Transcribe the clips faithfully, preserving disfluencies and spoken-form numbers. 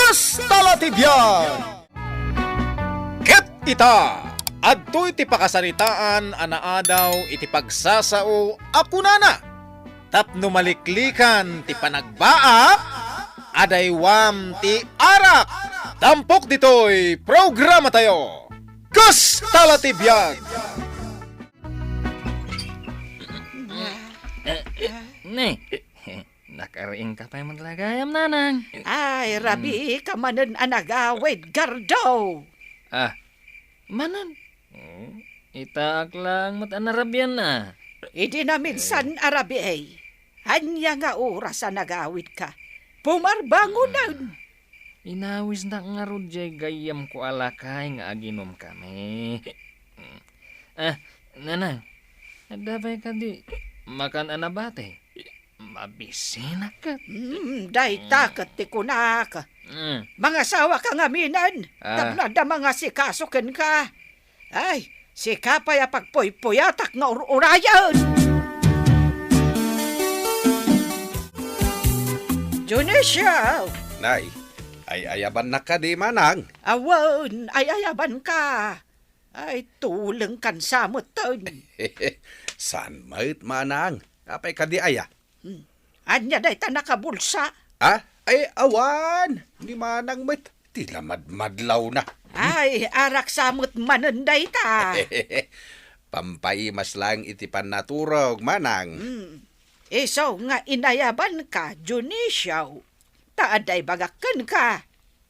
Kasta la ti biag! Ket ita, adtoy ti pakasaritaan a naadaw iti pagsasao a kunana, tapno maliklikan ti panagbaak, adaywam ti arak. Tampok ditoy programatayo, Kasta la ti biag! Eh, eh, ne, nakariingka pay met la gayam, Nanang. Ay, rabii ka manen a nagawid, Gardo. Ah, manen? Hmm, itaak lang met a narabian a. Idi naminsan a rabii, ania nga oras a nagawidka? Pumarbangonen. Inawisnak ngarud jay gayyemko a lakay nga aginumkami. Ah, Nanang, adda pay kadi makan a nabati? Mabisinak ket. Hmm, dayta ket ti kunak. Hmm. Mangasawaka ngaminen, ah, tapno adda mangasikaso kenka. Ay, sika pay a pagpuypuyatak nga ur-urayen. Dionisio! Nay, ay-ayabannak kadi, manang? Awan, ay-ayabanka. Ay, tulengkan sa metten. Saan met, manang? Apay kadi aya? Hmm. Ania dayta nakabulsa? Ah? Ay, awan. Ni manang met. Ti lamadmadlawna. Ay, arak sa met manen dayta. Pampaimas lang iti pannaturog, manang. Hmm. Isu nga inayabanka, Dionisio. Ta adda ibagak kenka.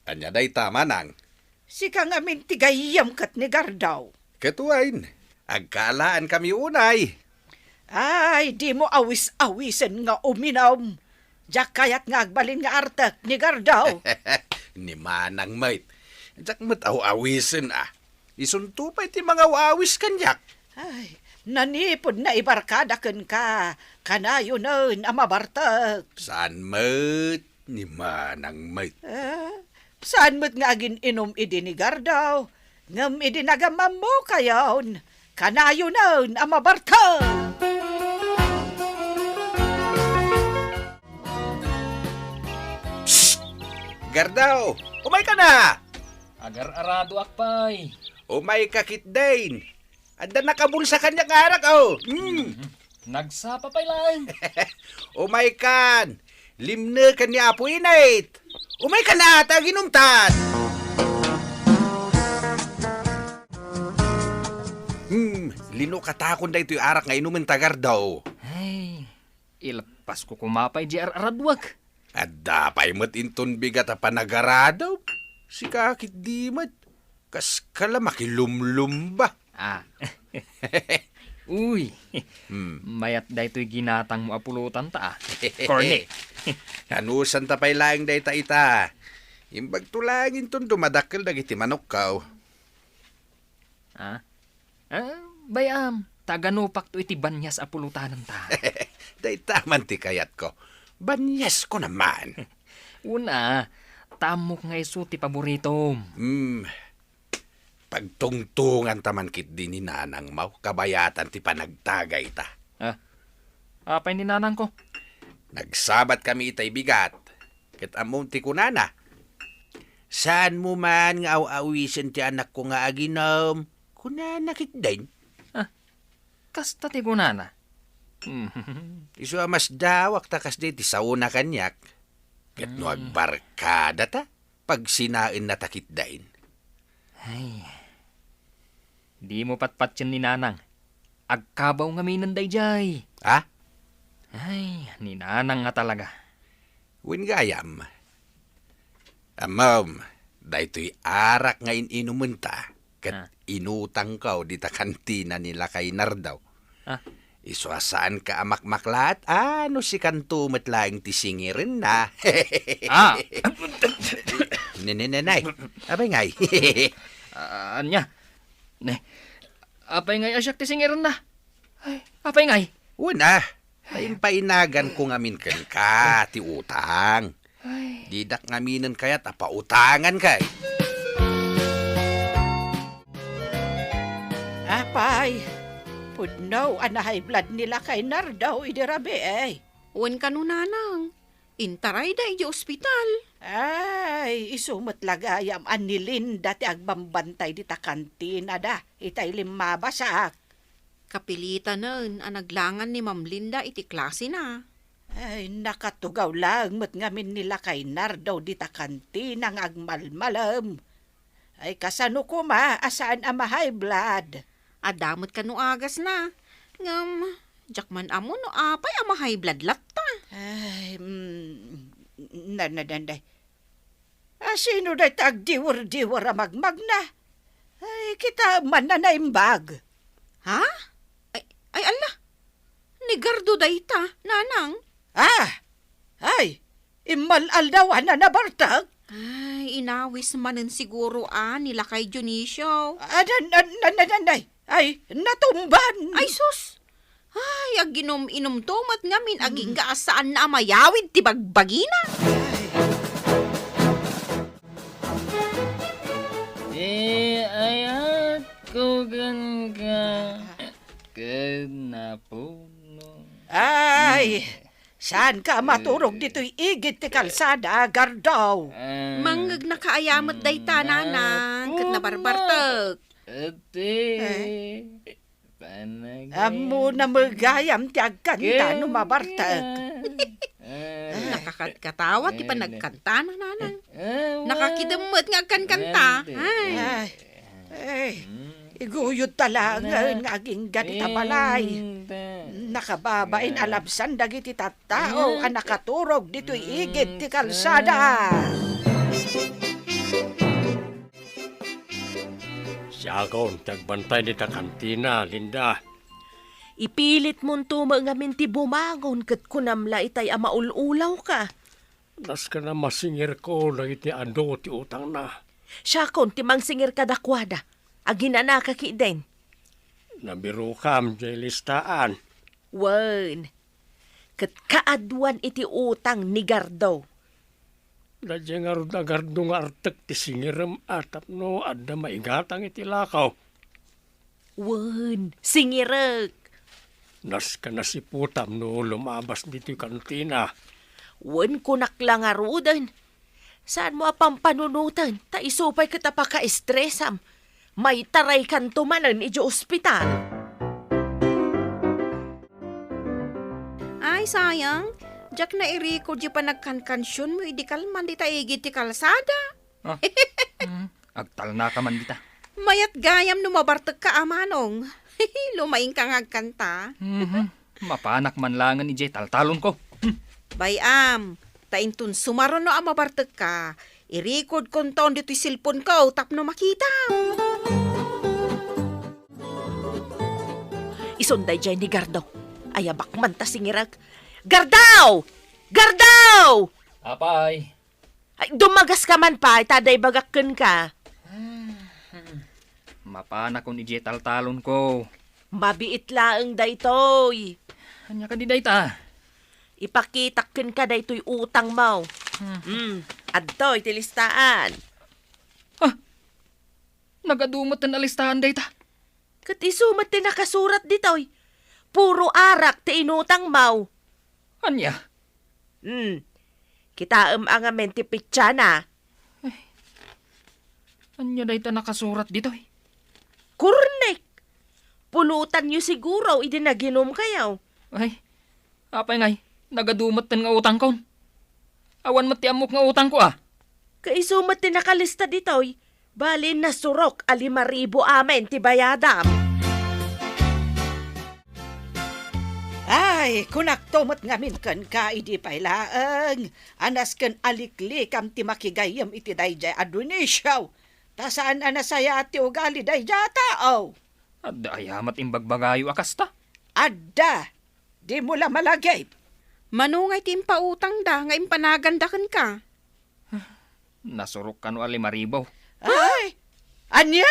Ania dayta, manang? Sika ngamin ti gayyem ket ni Gardo. Ket wen, agkaalaankami unay. Ay, dimo awis-awisen nga uminum. Diak kayat nga agbalin nga artek ni Gardo. Ni manang met. Diak met aw-awisen a. Isunto pay ti mangaw-awis kaniak. Ay, nanipud naibarkada kenka, kanayonen a mabartek. Saan met? Ni manang met. Ah, saan met nga agin-inum idi ni Gardo? Ngem idi nagamammokayon, kanayonen a mabartek! Psst! Gardo, umayka na! Agar-aradoak pay. Umayka ketdin. Adda nakabulsa kaniak nga arak, oh. Mm. Mhm. Nagsapa pay laeng. Umaykan. Limneken ni Apo Init. Umaykan a, ta aginumtan. Hmm, linukatakon daytoy arak nga inumenta, Gardo. Ay, ileppasko koma pay di ar-araduak. Adda pay met inton bigat a panagaradom. Sika ketdi met. Kaska la makilumlumba. Ah. Uy. Hmm. Mayat daytoy ginatangmo a pulotanta, ah. Corny. Anusanta pay laeng dayta ita. Imbagto laeng inton dumadakkel dagiti manokko. Ah? Ah, bay-am, ta aganupakto iti banias a pulotananta. Dayta man ti kayatko. Baniasko naman. Una, ta ammok nga isu ti paboritom. Hmm. Pagtungtonganta man ketdi ni nanangmo, kabayatan ti panagtagayta. Ah, apay ni nanangko? Nagsabatkami itay bigat, ket ammom ti kunana, "Saanmo man nga aw-awisen ti anakko nga aginum," kunana ketdin. Ah, kasta ti kunana? Isu a masdawak ta kasdi ti saona kaniak. Ket no, hmm, agbarkadata, pagsinaennata ketdin. Ay, dimo patpatien ni nanang. Agkabaw ngaminen daydiay. Ha? Ay, ni nanang nga talaga. Wen gayam. Ammom, daytoy arak nga in-inumenta, ket, ah, inutangko dita kantina ni Lakay Nardo. Ah. Isu a saanka a makmaklaat, a no sikanto met laeng ti singirenna. Ah. Ne, ne, ne, nay. Apay ngay? Ah, ania? Ne. Apay ngay a siak ti singirenna? Ay, apay ngay? Wen a, paimpainaganko ngamin kenka ti utang. Ay. Didak ngaminen kayat a pautangan kay. Apay, pudno a na-high blood ni Lakay Nardo idi rabii. Wen kano, nanang. Intarayda idiay ospital. Ay, Isu met la gayam a ni Linda ti agbambantay dita kantina da, itay limmabasak. Kapilitanen a naglangan ni Ma'am Linda iti klasena. Ay, nakatugaw laeng met ngamin ni lakay Nardo dita kantina nga agmalmalem. Ay, kasano koma a saan a ma-high blood? Adda met kano agasna. Ngem, diak man ammo no apay a ma-high blood latta. Ay, mm, na, na, na, na. A, sino dayta agdiwer-diwer a magmagna? Ay, kita man a naimbag. Ha? Ay, ay, alla. Ni Gardo dayta, nanang. Ah! Ay, immal-aldawan a nabartek? Ay, inawis manen siguro a ni lakay Dionisio. Ah, nan, nan, nan, nan, nan, ay, ay, natumban. Ay, sus! Ay, aginum-inumto met ngamin, agingga a saanna a mayawid ti bagbagina. Iayatko kenka ket napuno. Ay, saanka a maturog ditoy igid ti kalsada, Gardo? Mangngegnaka aya met dayta, nanang, ket nabarbartek. Iti panagay. Ammona met gayam ti agkanta no mabartek. Nakakatkatawa ti panagkantana, nanang. Nakakidem met nga agkankanta. Ay. Ay. Ay, iguyod ta laengen nga agingga dita balay. Nakababain a labsan dagiti tattao a nakaturog ditoy igid ti kalsada. Siakon ti agbantay dita kantina, Linda. Ipilitmonto met ngamin ti bumangon ket kunam la itay a maul-ulawka. Nasken a masingirko dagiti adu ti utangna. Siakon ti mangsingir kadakuada. Aginanaka ketdin. Nabirokam diay listaan. Wen, ket kaaduan iti utang ni Gardo. Daydiay ngarud a Gardo nga artek ti singirem a tapno adda maigatang iti lakaw. Wen, singirek. Nasken a siputam no lumabas ditoy kantina. Wen, kunak la ngaruden. Saanmo a pampanunoten, ta isu pay ket a pakaestresam. Maitaraykanto manen idiay ospital. Ay, sayang. Diak nairikod diay panagkankansionmo idi kalman dita igid ti kalsada. Ah, mm, agtalnaka man dita. Mayat gayam no mabartekka a manong. Lumaingka nga agkanta. Mhm. Mapanak man laengen idiay taltalonko. Hmm. Bay-am, ta inton sumaruno a mabartekka, irekodkonton ditoy cellphone-ko tapno makitam. Isun daydiay ni Gardo. Ayabak man ta singirek. Gardo! Gardo! Apay? Ay, dumagaska man pay, ta adda ibagak kenka. Mapanakon idiay taltalonko. Mabiit laeng daytoy. Ania kadi dayta? Ipakitak kenka daytoy utangmo. Hmm. Hmm, adtoy ti listaan. Ah! Nagadu met ti listaan dayta. Ket isu met ti nakasurat ditoy. Puro arak ti inutangmo. Ania? Hmm. Kitaem a ngamin ti petsana. Ay. Ania dayta nakasurat ditoy? Kornek! Pulutanyo siguro idi naginumkayo. Ay, apay ngay, nagadu metten nga utangkon. Awan met ti ammok nga utangko, a. Kaisu met ti nakalista ditoy. Bali, nasurok a lima ribu amin ti bayadam. Ay, kunakto met ngamin kenka idi pay laeng a nasken a liklikam ti makigayyem iti daydiay a Dionisio, ta saan a nasayaat ti ugali daydiay a tao. Adda aya met imbagbagayo a kasta? Adda. Dimo la malagip. Mano ngay ti impautangda nga impanaganda kenka? Nasurok kano a lima ribu. Ay! Ania?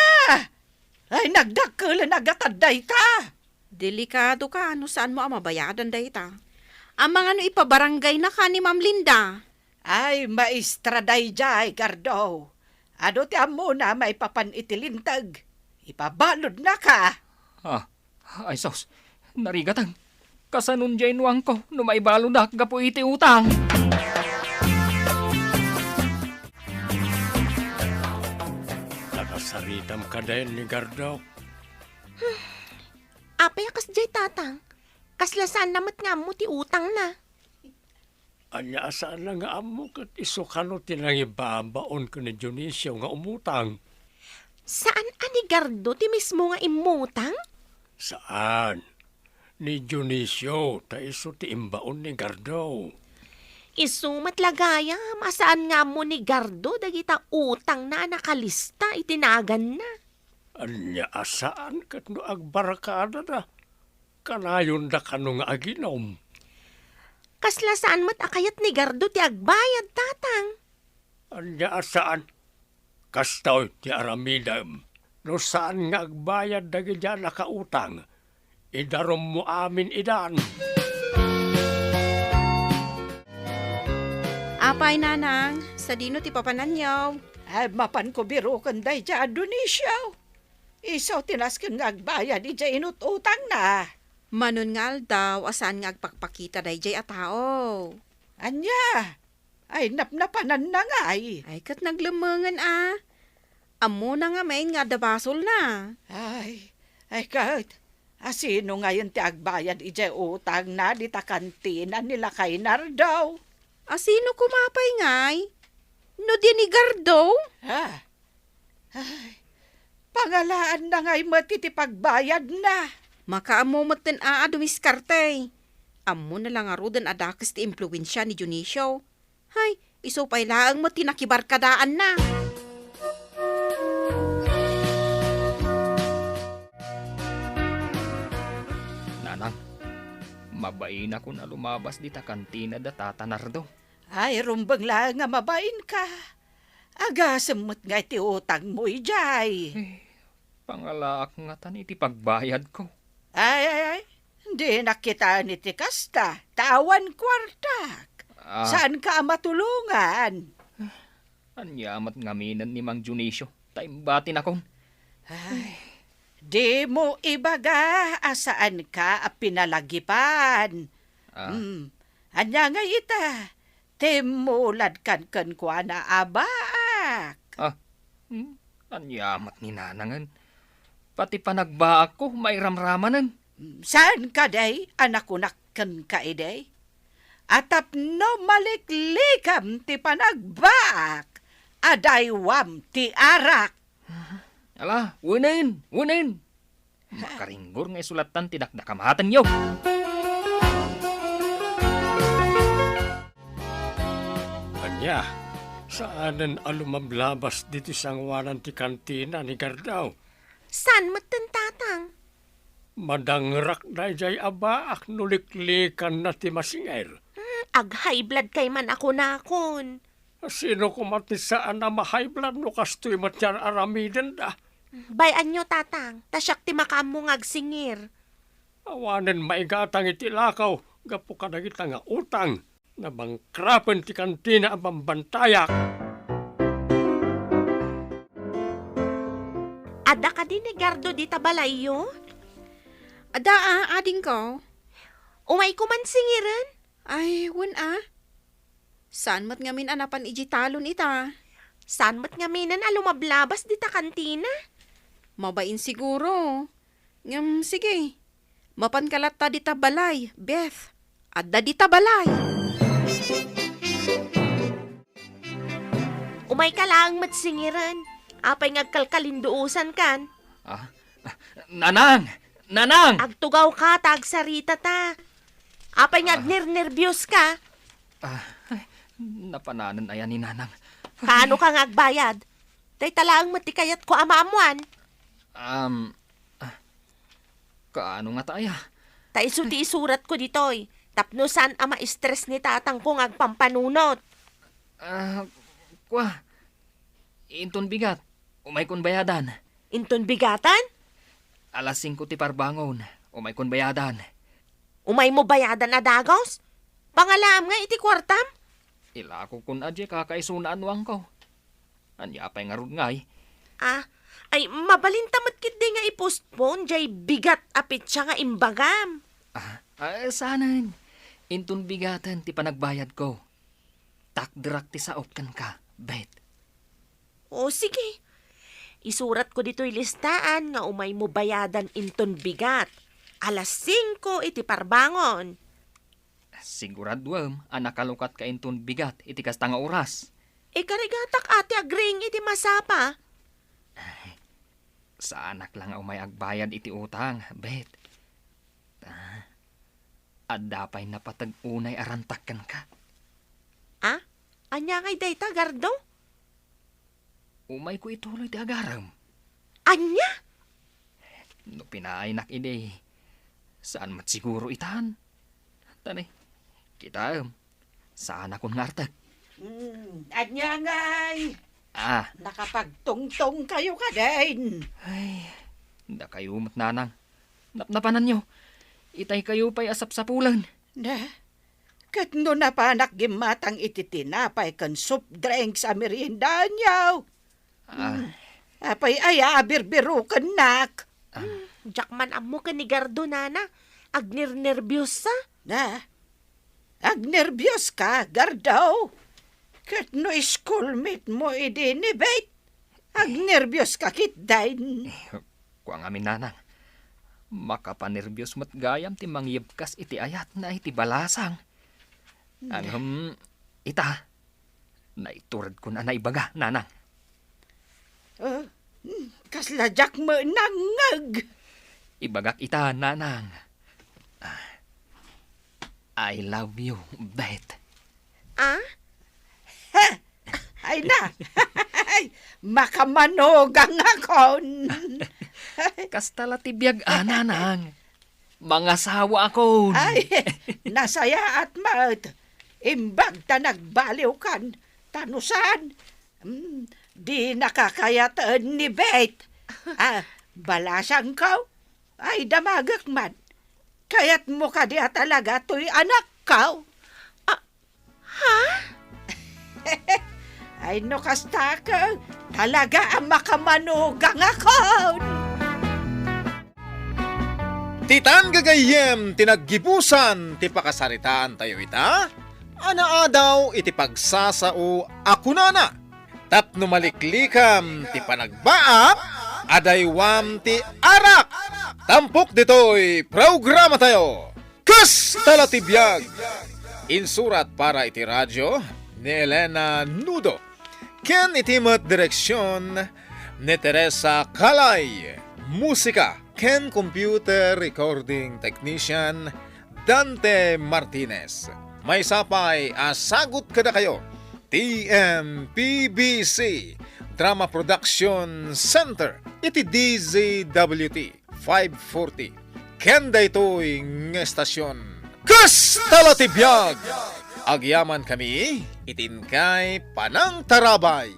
Ay, nagdakkelen a gatad dayta. Delikadoka no saanmo a mabayadan dayta. Amangan no ipabaranggaynaka ni Ma'am Linda. Ay, maestra daydiay, Gardo. Adu ti ammona maipapan iti linteg. Ipabaludnaka. Ah, ay sus, narigaten. Kasanon diay nuangko no maibaludak gapu iti utang? Aritam kadayon ni Gardo. Apay a kasdiay, Tatang? Kasla saanna met nga ammo ti utangna. Ania a saanna nga ammo ket isu kano ti nangibabaon ken ni Dionisio nga umutang? Saan a ni Gardo ti mismo nga immutang? Saan. Ni Dionisio, ta isu ti imbaon ni Gardo. Isu met la gayam a saan nga ammo ni Gardo dagita utangna a nakalista iti naganna. Ania a saan ket no agbarkadada, kanayonda kano nga aginom? Kasla saan met a kayat ni Gardo ti agbayad, Tatang. Ania a saan? Kastoy ti aramidem. No saan nga agbayad dagiti a nakautang, idarummo amin idan. Apay, Nanang, sadino ti papananyo? Ay, mapanko biroken daydiay a Dionisio. Isu ti nasken nga agbayad idiay inut-utangna. Manon nga aldaw a saan nga agpakpakita daydiay a tao. Ania? Ay, napnapananna ngay. Ay, ket naglemmengen a. Ammona ngamin nga adda basolna. Ay, ay ket, asino ngayen ti agbayad idiay utangna dita kantina ni lakay Nardo? Asino koma pay ngay? No di ni Gardo? Ha? Ay, pangalaanna ngay met iti pagbayadna. Makaammo metten a, a dumiskarte. Ammona la ngaruden a dakes ti impluensia ni Dionisio. Hay, isu pay laeng met ti nakibarkadaanna. Nanang, mabainakon a lumabas dita kantina da Tata Nardo. Ay, rumbeng laeng a mabainka. Agasem met ngay ti utangmo idiay. Eh, pangalaak ngatan iti pagbayadko. Ay, ay, ay. Dinak kitaen iti kasta, ta awan kuartak. Ah. Saanka a matulongan? Ania met ngaminen ni Mang Dionisio, ta imbatinakon. Ay, dimo ibaga a saanka a pinalagipan. Ah. Hmm. Ania ngay ita? Timmuladkan kenkuana a baak. Ah, hmm? Ania met ni Nanangen? Pati panagbaakko, mairamramanen. Saan kadi a nakunak kenka idi? A tapno maliklikam ti panagbaak, adaywam ti arak. Ala, wenen, wenen! Makaringgor nga isu lattan ti dakdakamatenyo. Ania, saanen a lumablabas ditoy sangoanan ti kantina ni Gardaw? Saan metten, Tatang? Madangrak daydiay a baak no liklikanna ti masingir. Hmm, ag-high blood kay man a kunakon. Sino koma ti saan a ma-high blood no kastoy met ti ar-aramidenda? Bay-anyo, Tatang, ta siak ti makaammo nga agsingir. Awanen maigatang iti lakaw gapu kadagita nga utang. Nabangkrapen ti kantina a bambantayak. Adda kadi ni Gardo dita balayyo? Adda a, adingko. Umayko man singiren? Ay, wen a. Saan met ngamin a napan idiay talon ita? Saan met ngaminen a lumablabas dita kantina? Mabain siguro. Ngem, sige. Mapanka latta dita balay, Beth. Adda dita balay. Umayka laeng met singiren. Apay nga agkalkalinduosankan? Ah, ah, Nanang! Nanang! Agtugawka ta agsaritata. Apay nga Ah. agnernerbios ka? Ah, ay, napananen aya ni Nanang. Kaano ka nga agbayad? Dayta laeng met ti kayatko a maammoan. Um, ah, kaano ngata aya? Ta isu ti isuratko ditoy, tapno saan a ma-stress ni tatangko nga agpampanunot. Ah, kua, inton bigat, umaykon bayadan. Inton bigatan? Alas singko ti parbangon, umaykon bayadan. Umaymo bayadan a dagus? Pangalaam nga iti kuartam? Ilakokon a diay kakaisuna a nuangko. Ania pay ngarud ngay? Ah, ay, mabalinta met ketdi nga i-postpone diay bigat a petsa nga imbagam. Ah, ah, saanen. Inton bigaten ti panagbayadko. Takderak ti saok kenka, Beth. O, sige. Isuratko ditoy listaan nga umaymo bayadan inton bigat. Alas singko iti parbangon. Siguraduem a nakalukatka inton bigat iti kasta nga oras. Ikarigatak a ti agring iti masapa. Saanak la nga umay agbayad iti utang, Bet. Ah, adda pay napateg unay a rantak kenka. Ah? Ania ngay dayta, Gardo? Umayko ituloy ti agarem. Ania? No pinaaynak idi, saan met siguro itan? Tani, kitaem, saanakon nga artek. Hmm, ania ngay? Ah. Nakapagtungtong kayo kadin? Ay, dakayo met, Nanang. Napnapananyo, itay kayo pay a sapsapulen. Na, ket no napanak gimmatang iti tinapay ken soft drinks a meriendaanyo? Ah. Hmm. Apay aya a birbirukennak? Ah. Hmm, diak man ammo ken ni Gardo, Nana. Agnernerbios sa. Na, agnerbios ka, Gardo? Ket no schoolmate mo idi ni Bet, agnerbios ka ketdin. Eh, kua ngamin, Nanang. Makapanerbios met gayam ti mangyebkas iti ayatna iti balasang. Hmm. Ngem, ita, naituredkon a naibaga, Nanang. Ah, hmm, kasla diak met nangngeg. Ibagak ita, Nanang. Ah, I love you, Bet. Ah? Ay na! Ay, makamanugang akon! Kasta la ti biag a, Nanang. Mangasawa akon. Ay, nasayaat met. Imbag ta nagbaliwkan. Ta no saan, mm, di nakakayaten ni Bet. Ah, balasangko? Ay, damagek man. Kayatmo kadi a talaga toy anakko? Ah, ha? Ay, no kasta ket, talaga a makamanugang akon! Ti tan gagayyem ti naggibusan ti pakasaritaantayo ita, a naadaw iti pagsasao a kunana, tapno maliklikam ti panagbaak, adaywam ti arak. Tampok ditoy programatayo. Kasta la ti biag! Insurat para iti radio ni Elena Nudo, ken iti met direksion ni Teresa Calay. Musika ken computer recording technician, Dante Martinez. Maysa pay a sagut kadakayo, T M P B C Drama Production Center iti D Z W T five forty. Ken daytoy nga estasion, Kasta la ti biag! Agyamankami iti inkay panangtarabay.